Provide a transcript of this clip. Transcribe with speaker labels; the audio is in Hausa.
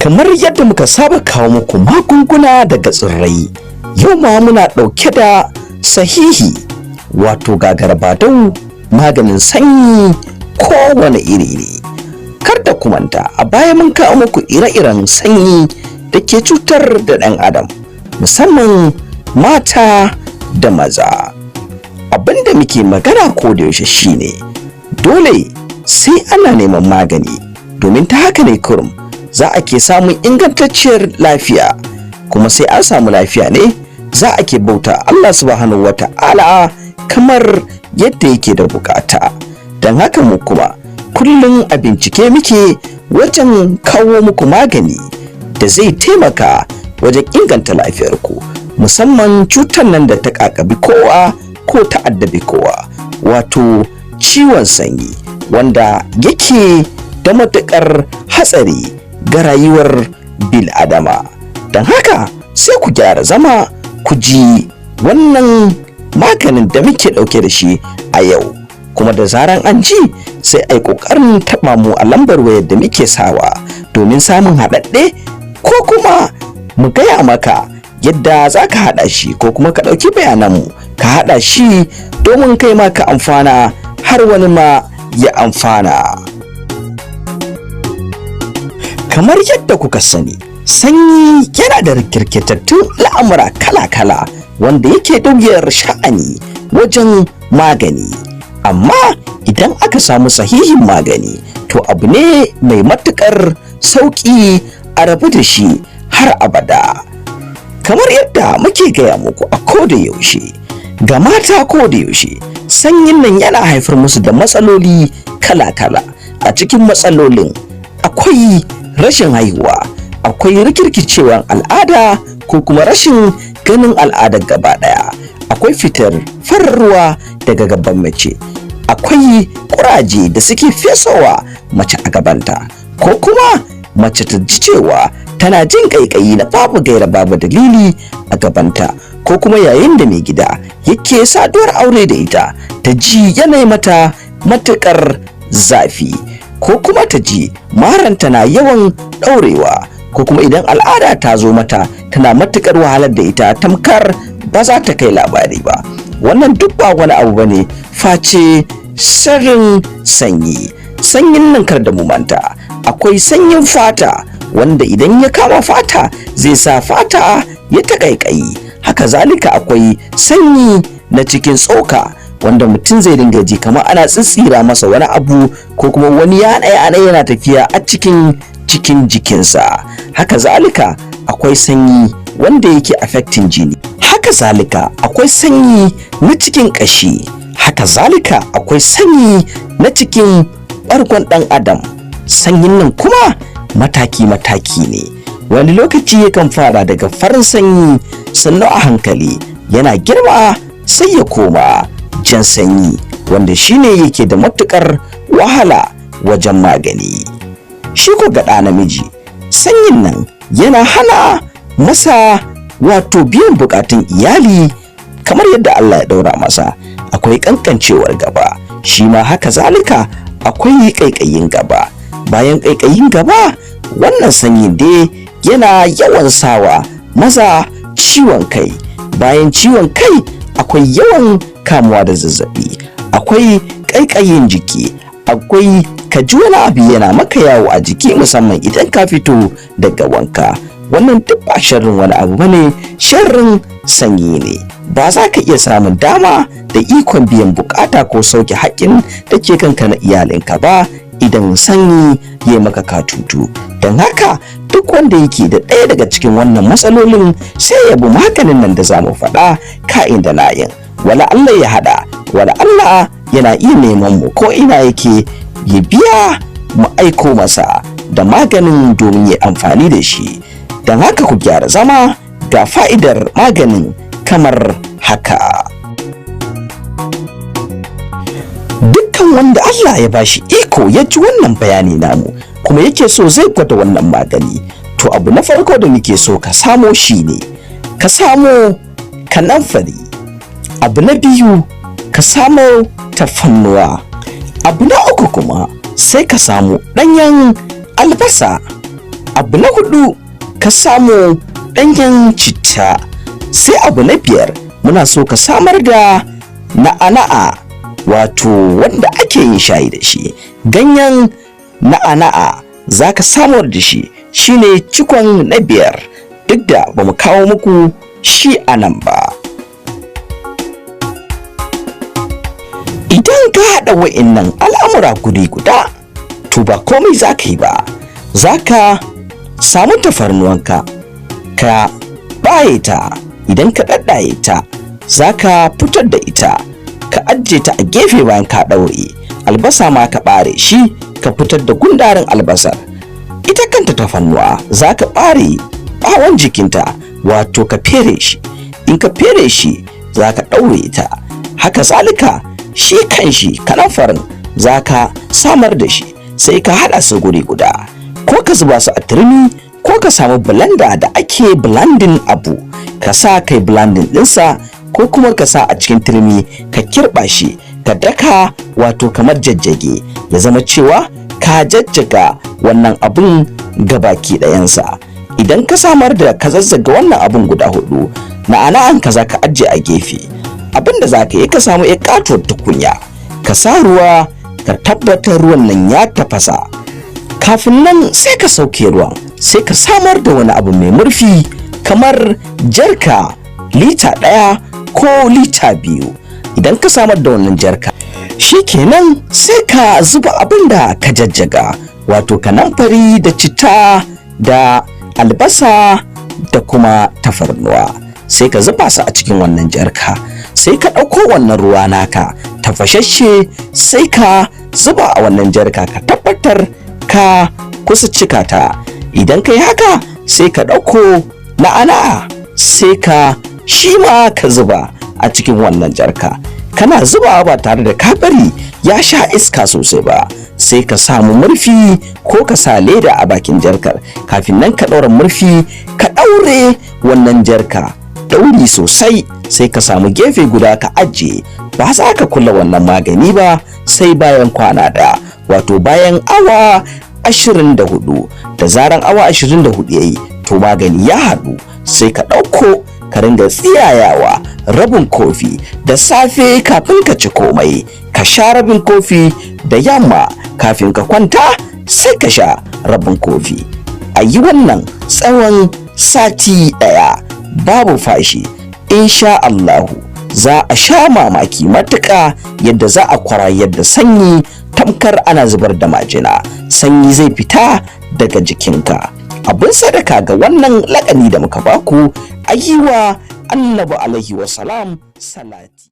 Speaker 1: Kamar yadda muka saba kawo muku magunguna daga tsirrai, yau ma muna ɗauke da sahihi, wato gagarbadau maganin sanyi kowane iri ne. Kar da kumanta, a baya mun kawo muku ire-iren sanyi da ke cutar da ɗan adam, musamman mata da maza. Abinda muke magana ko da yaushe shine dole sai ana neman magani, domin ta haka ne kurum za a ke samun ingantacciyar lafiya, kuma sai an samu lafiya ne za a ke bauta Allah subhanahu wata'ala kamar yadda yake da bukata. Don haka mu kuma kullum a bincike muke wajen kawo muku magani da zai taimaka wajen inganta lafiyarku, musamman cutar nan da ta kakabi kowa ko ta addabi kowa, wato ciwon sanyi, wanda yake da matuƙar hatsari ga rayuwar bil'adama. Don haka sai ku gyara zama ku ji wannan maganin da muke ɗauke da shi a yau. Kuma da zaran an ji, sai a yi ƙoƙarin taɓa mu a lambar wayar da muke sawa domin samun haɗaɗɗe, ko kuma mu gaya maka yadda za ka haɗa shi, ko kuma ka ɗauki bayananmu ka haɗa shi domin kai ma ka amfana har wani ma ya amfana. Kamar yadda kuka sani, sanyi yana da rikirkitattun al'amura kala-kala wanda yake ɗauyar sha'ani wajen magani. Amma idan aka samu sahihin magani, to abu ne mai matuƙar sauƙi a rabu da shi har abada. Kamar yadda muke gaya muku a koda yaushe, ga mata koda yaushe sanyin nan yana haifar musu da matsaloli kala-kala. A cikin matsalolin akwai rashin haihuwa, akwai rikirkicewan al'ada ko kuma rashin ganin al'adar gaba ɗaya, akwai fitar farar ruwa daga gaban mace, akwai ƙuraje da suke fesowa mace a gabanta, ko kuma mace ta ji cewa tana jin ƙaiƙayi na babu gaira babu dalili a gabanta, ko kuma yayin da mai gida yake saduwar aure da ita ta ji yanayi mata matuƙar zafi, ko kuma ta ji maranta na yawan ɗaurewa, ko kuma idan al'ada ta zo mata tana matuƙar wahalar da ita tamkar ba za ta kai labari ba. Wannan duk ba wani abu bane face sirrin sanyi. Sanyin nan, kar da mu manta, akwai sanyin fata wanda idan ya kama fata zai sa fata ya taƙaiƙayi. Haka zalika akwai sanyi na cikin tsoka wanda mutum zai dinga ji kamar ana tsitsira masa wani abu, ko kuma wani yana yana yana tafiya a cikin cikin jikinsa. Haka zalika akwai sanyi wanda yake affecting jini. Haka zalika akwai sanyi na cikin ƙashi. Haka zalika akwai sanyi na cikin ɓargon ɗan adam. Sanyin nan kuma mataki-mataki ne. Wani lokaci yakan fara daga farin sanyi, sannu a hankali yana girma sai ya koma jan sanyi, wanda shine yake da matukar wahala wajen magani. Shi ko ga ɗa namiji, sanyin nan yana hana masa wato biyan bukatun iyali kamar yadda Allah ya daura masa. Akwai kankancewar gaba, shi ma haka zalika akwai ƙaiƙayin gaba. Bayan ƙaiƙayin gaba, wannan sanyin dai yana yawan sawa maza ciwon kai. Bayan ciwon kai akwai yawan kamuwa da zazzabi, akwai ƙaiƙayin jiki, akwai ka ji wani abu yana maka yawo a jiki, musamman idan ka fito daga wanka. Wannan duk ba sharrin wani abu bane, sharrin sanyi ne. Ba za ka iya samun dama da ikon biyan bukata ko sauke haƙƙin da ke kanka na iyalinka ba idan sanyi ya maka katutu. Don haka duk wanda yake da ɗaya daga cikin wannan matsalolin, sai ya bi maganin nan da za mu faɗa ka'in da na'in. Wala Allah ya haɗa, wala Allah yana iya neman mu ko ina yake, ya biya mu aiko masa da maganin domin ya amfani da shi. Don haka ku gyara zama, ga fa'idar maganin kamar haka. Dukkan wanda Allah ya bashi iko ya ji wannan bayani namu kuma yake so zai gwada wannan magani, to abu na farko da muke so ka samo shi ne ka samo kanamfari. Abu na biyu, ka samo tafannuwa. Abu na uku kuma sai ka samu ɗanyen albasa. Abu na hudu, ka samu ɗanyen citta. Sai abu na biyar, muna so ka samar da na'ana'a, wato wanda ake yin shayi da shi. Ganyen na'ana'a za ka samar da shi, shine cikon na biyar, duk da ba mu kawo muku shi a nan ba. Idan ka haɗa wa'innan al'amura guri guda, to ba komai za ka yi ba. Za ka samu tafarnuwanka, ka baye ta. Idan ka ɗaɗɗaye ta, za ka fitar da ita, ka ajiye ta a gefe bayan ka ɗaure. Albasa ma ka ɓare shi, ka fitar da gundarin albasar. Ita kanta tafarnuwa za ka ɓare ɓawon jikinta, wato ka fere shi. In ka fere shi, za ka ɗaure ta. Haka zalika shi kanshi kanamfarin za ka samar da shi, sai ka haɗa su guri guda, ko ka zuba su a turmi, ko ka samu blender da ake blending abu, ka sa kai blending ɗinsa, ko kuma ka sa a cikin turmi ka kirɓa shi, ka daka, wato kamar jajjage, ya zama cewa ka jajjaga wannan abun gabaki ɗayansa. Idan ka samar da ka zazzaga wannan abun guda hudu, na'ana'an ka za ka ajiye a gefe. Abin da za ka yi, ka samu ya katuwar tukunya, ka sa ruwa, ka tabbatar ruwan nan ya tafasa. Kafin nan sai ka sauke ruwan, sai ka samar da wani abu mai murfi kamar jarka lita 1 ko lita 2. Idan ka samar da wannan jarka, shikenan sai ka zuba abin da ka jajjaga, wato kanamfari da citta da albasa da kuma tafarnuwa, sai ka zuba su a cikin wannan jarka. Sai ka ɗauko wannan ruwa naka tafashashe, sai ka zuba a wannan jarka, ka tabbatar ka kusa cika ta. Idan ka yi haka, sai ka ɗauko na'ana, sai ka shi ma ka zuba a cikin wannan jarka. Kana zubawa ba tare da ka bari ya sha iska sosai ba, sai ka samu murfi ko ka sa leda a bakin jarkar. Kafin nan ka ɗaura murfi, ka ɗaure wannan jarka ɗauri sosai, sai ka samu gefe guda ka ajiye. Ba za ka kula wannan magani ba sai bayan kwana ɗaya, wato bayan awa 24. Da zaran awa 24 yayi, to magani ya haɗu. Sai ka ɗauko ka ringa tsiyayawa rabin kofi da safe kafin ka ci komai, ka sha rabin kofi da yamma kafin ka kwanta, sai ka sha rabin kofi. A yi wannan tsawon sati ɗaya babu fashi. Insha Allahu za a sha mamaki matuƙa yadda za a kwara yadda sanyi tamkar ana zubar da majina, sanyi zai fita daga jikinka. Abin sadaka ga wannan laƙani da muka baku, a yi wa Annabi alaihi wasalam salati.